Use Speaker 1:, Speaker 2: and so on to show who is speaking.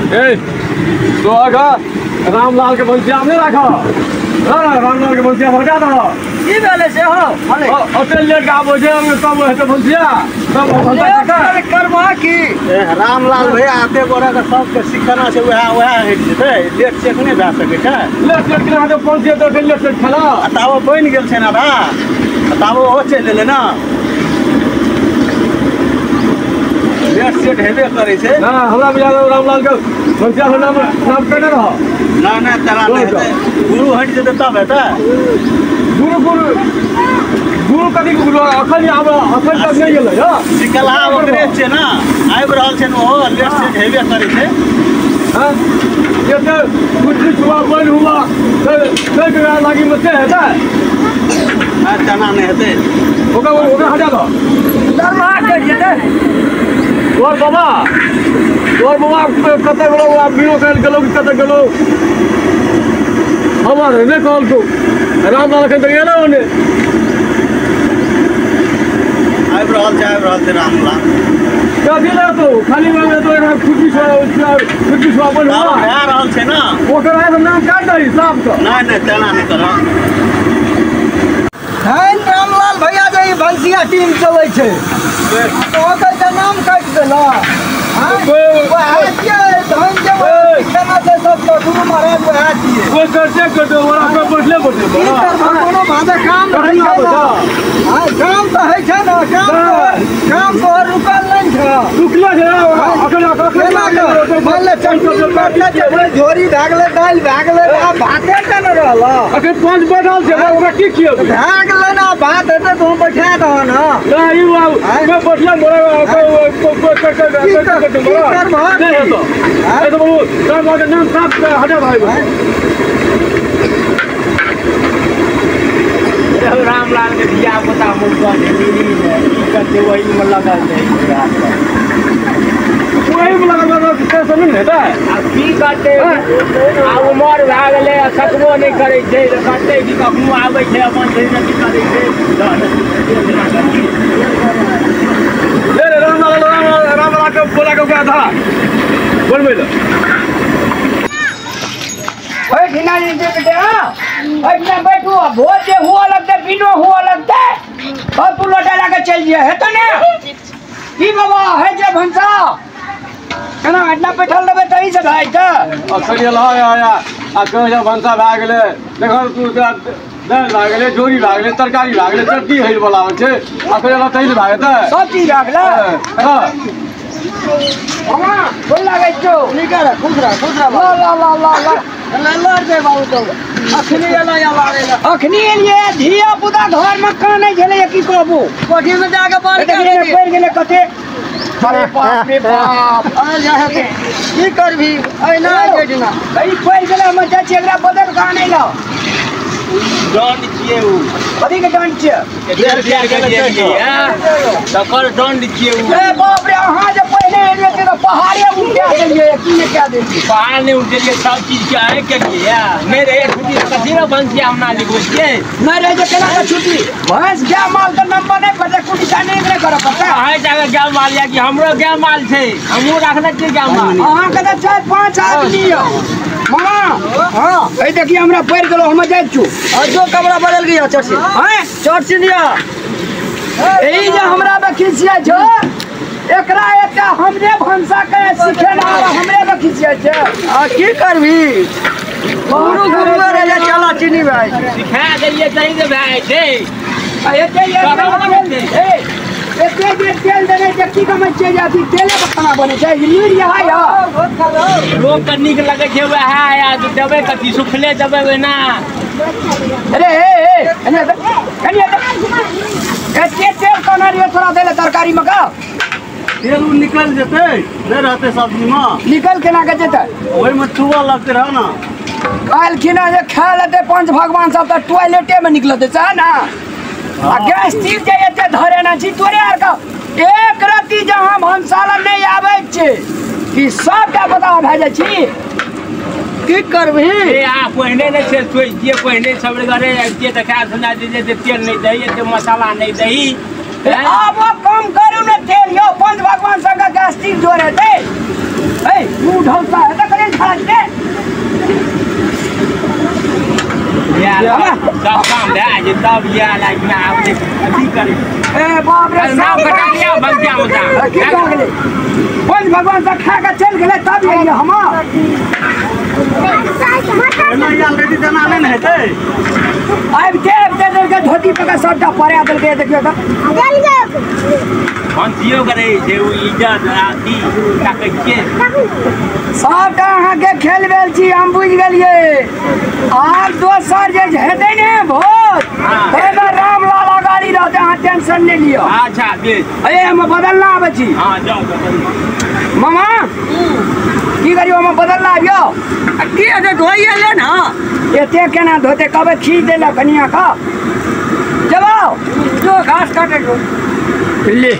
Speaker 1: ए तो आगा रामलाल के भंसिया नहीं राखा। हां रामलाल के भंसिया हटा दो।
Speaker 2: की भेलै से हो
Speaker 1: होटल लेट के आबो जे तब हेतै भंसिया तब भंसा
Speaker 2: करबा की।
Speaker 3: रामलाल भैया आते गोरा के सबके सिखाना छै वएह वएह हटि जेतै। लेट चेक नहि भए सकै छै।
Speaker 1: लेट चेक केना हेतै? भंसिया तऽ होटल लेट चेक खेला
Speaker 3: आ ताबो बनि गेल छै ने आधा, ताबो ओहो चलि एलै ने। लेट सेट हेबे करै छै
Speaker 1: ना। हमरा बुझायल रामलाल के भंसिया नाम नाम केने रह।
Speaker 3: ना ना तेना नहि हेतै, गुरु हटि जेतै तब हेतै।
Speaker 1: गुरु गुरु गुरु कथी गुरु अखन आब अखन तक नहि गेलै। हां
Speaker 3: सिखलहा ओकरे छै ने, आबि रहल छै ने ओहो। लेट सेट हेबे करै छै।
Speaker 1: हां एते कुछ हुआ बन हुआ तै लागी में से हेतै।
Speaker 3: ना तेना नहि हेतै।
Speaker 1: ओकरा ओकरा हटा दो।
Speaker 2: दरमाहा कटि जेतै।
Speaker 1: तोहर बाबा कतऽ गेलौ? आब बीरो कयल गेलौ कि कतऽ गेलौ? हमर नहि कहलकौ। रामलाल एखन तक एलौ ने।
Speaker 3: आबि रहल छै, आबि रहल छै रामलाल।
Speaker 1: कथी लए एतौ? खाली एतौ एकरा खुशी खुशी अपन
Speaker 3: भए रहल छै ने।
Speaker 1: ओकर आइ नाम काटि दही साफ कऽ।
Speaker 3: नहि नहि तेना नहि करऽ।
Speaker 2: धन रामलाल भैया जे ई भंसिया टीम चलै छै तऽ ओकर तऽ नाम काटि देलक। धन जे सिखाना छै सबके गुरु महाराज वएह छियै।
Speaker 1: कोइ करते करते ओकरा अपना बैठले बैठले
Speaker 2: की करबह? कोनो भादे काम होइ छै ने। हाँ काम तऽ होइ छै ने। काम काम तोहर रुकल नहि छै।
Speaker 1: रुकले छै अखन अखन
Speaker 2: मान ले चटनी काटले छै, झोरी भए गेलै, दालि भए गेलै, आब भाते टा ने रहल।
Speaker 1: अखन पाँच बैठल छै ओकरा की खियेबै?
Speaker 2: भए गेलै ने भात हेतै तऽ बैठा दह ने।
Speaker 1: नहि ई बाबू बैठले मोरा नहि हेतौ। बाबू रामलाल के नाम साफ हटा भाई।
Speaker 4: रामलाल के धिया पुता मुर्गा की करते वही में लगल रहै।
Speaker 1: वही में लगल रहै नहि हेतै।
Speaker 4: आ की करतै आ उमर भए गेलै आ सकबो नहि करै छै। करतै कि कखनो आबै छै अपन अथी करै छै।
Speaker 1: ले रे रामलाल रामलाल के बोला के ओकरा धरा बनबै लए।
Speaker 4: बैठना जे बेटा, बैठना बैठू। भोज जे हुआ लगतै बिनो हुआ लगतै तब तू लोटा लए कऽ चलि जइहे हेतौ ने। की बाबा है जे भनसा केना एतना बैठल रहबै तही से भए जेतै।
Speaker 1: अखन एलह आ कहै छै भनसा भए गेलै। देखल तू दालि भए गेलै, झोरी भए गेलै, तरकारी भए गेलै, चटनी होइ बला छै। अखन एलह तही से भए जेतै।
Speaker 4: सब चीज भए गेलै।
Speaker 1: हँ
Speaker 4: मामा गोर लागै छौ।
Speaker 2: नीक रह, खुश रह, खुश रह।
Speaker 4: ला ला ला ला ला
Speaker 2: लड़ दे बाबू तो अखनी एलै लाड़े।
Speaker 4: अखनी एलियै धिया पुता घर में कानै छलै की कहबू।
Speaker 2: कोठी में जाके बंद कर
Speaker 4: देली पड़ि गेलै कते। अरे बाप रे बाप
Speaker 2: की करबी एना जेना
Speaker 4: ई पड़ि गेलै। हम जाइ छियै एकरा बदल कऽ आनै लए।
Speaker 3: दंड छियै उ।
Speaker 4: कथी के दंड छियै?
Speaker 3: तकर दंड छियै उ।
Speaker 4: ए बाप रे अहाँ जे पहिने एलियै तऽ पहाड़े उठा देलियै की नहि कए देलियै?
Speaker 5: पहाड़ नहि उठेलियै, सब चीज के अहीं केलियै। नहि रहै छुट्टी कथी ने भंसिया हमरा लिखबै छियै।
Speaker 4: नहि रहै छै केना के छुट्टी? भैंस गाय माल के नंबर नहि पड़तै, कुटी नहीं करऽ पड़तै।
Speaker 5: अहीं जाके गाय माल यऽ कि हमरो गाय माल छै, हमहूँ राखने छियै गाय माल।
Speaker 4: अहाँके तऽ 4 5 आदमी यऽ मामा। हाँ एहि देखिए हमरा पड़ि गेलो, हम जाइ छु।
Speaker 2: जो कमरा बदल गया चर्ची।
Speaker 4: हैं
Speaker 2: चर्ची लिया।
Speaker 4: एही जे हमरा पे खिसिया छौ एकरा एकटा हमरे भनसा के सिखेना हमरे पे खिसिया छै।
Speaker 2: आ की करबी गुरु गुरु रे चला चीनी भाई
Speaker 5: सिखा देलियै तही से भए छै।
Speaker 4: आ एते एते जे तेल देने छै की कमै छियै जे अथी तेले पर खाना बनै छै। लुरि है
Speaker 5: लोक के नीक लगै छै वएह आ देबै कथी सुखले देबै ओहिना।
Speaker 4: अरे हे हे कनी एते तेल कोना रे थोड़ा देले तरकारी में का
Speaker 3: तेल उ निकल जेतै नहि रहतै सब्जी में।
Speaker 4: निकल केना के जेतै?
Speaker 3: ओहिमे चूहा लगतै रह ना।
Speaker 4: काल्हिखिना जे खा लेतै पंच भगवान सब तऽ टॉयलेटे में निकलतै सएह ना। आ गैस तीर जे एते धरे ना छी तोरे आर के एक रत्ती जहाँ भनसा लग नहि आबै छै कि सबटा पता भए जाइ छी।
Speaker 2: की करबही?
Speaker 5: ए आ पहिने नहि छै सोचितियै पहिने सब घरे अबितियै तऽ खाय सुना दियै जे तेल नहि दही एते मसाला नहि दही।
Speaker 4: आब कम करू ने तेल यौ, पंच भगवान सबके गैस तीर जोर हेतै। ए मुँह ढौसा हेतै
Speaker 5: सब काम भए जे तब ये लाइक में आबै अथी करे।
Speaker 4: ए बाप रे,
Speaker 5: नाव कटा लिया भंसिया में।
Speaker 4: की भऽ गेलै? पंच भगवान से खा के चलि गेलै तब एलियै हम।
Speaker 3: तेना नहि ने हेतै।
Speaker 4: आबिते आबिते देलकै धोती पकड़ सबटा परा देलकै। देखियौ तऽ
Speaker 5: भंसियो करे छै ओ इज्जत अथी ताकै छियै।
Speaker 4: सबटा अहाँके खेल बेल छी, हम बुझि गेलियै। आब दोसर जे हेतै ने भोज, ताहिमे रामलाल गाड़ी रहतै, अहाँ टेंशन नहि लिअ।
Speaker 5: अच्छा बेस।
Speaker 4: अरे हम बदलना आबै छी।
Speaker 5: हाँ जाउ
Speaker 4: मामा, की करियौ? हम बदलना आबियौ।
Speaker 2: आ की हेतै, धोइए ले ने।
Speaker 4: एते केना धोते? कहबै खींच देलक कनिया का। जबाओ
Speaker 2: जो घास काटे जो
Speaker 4: ले।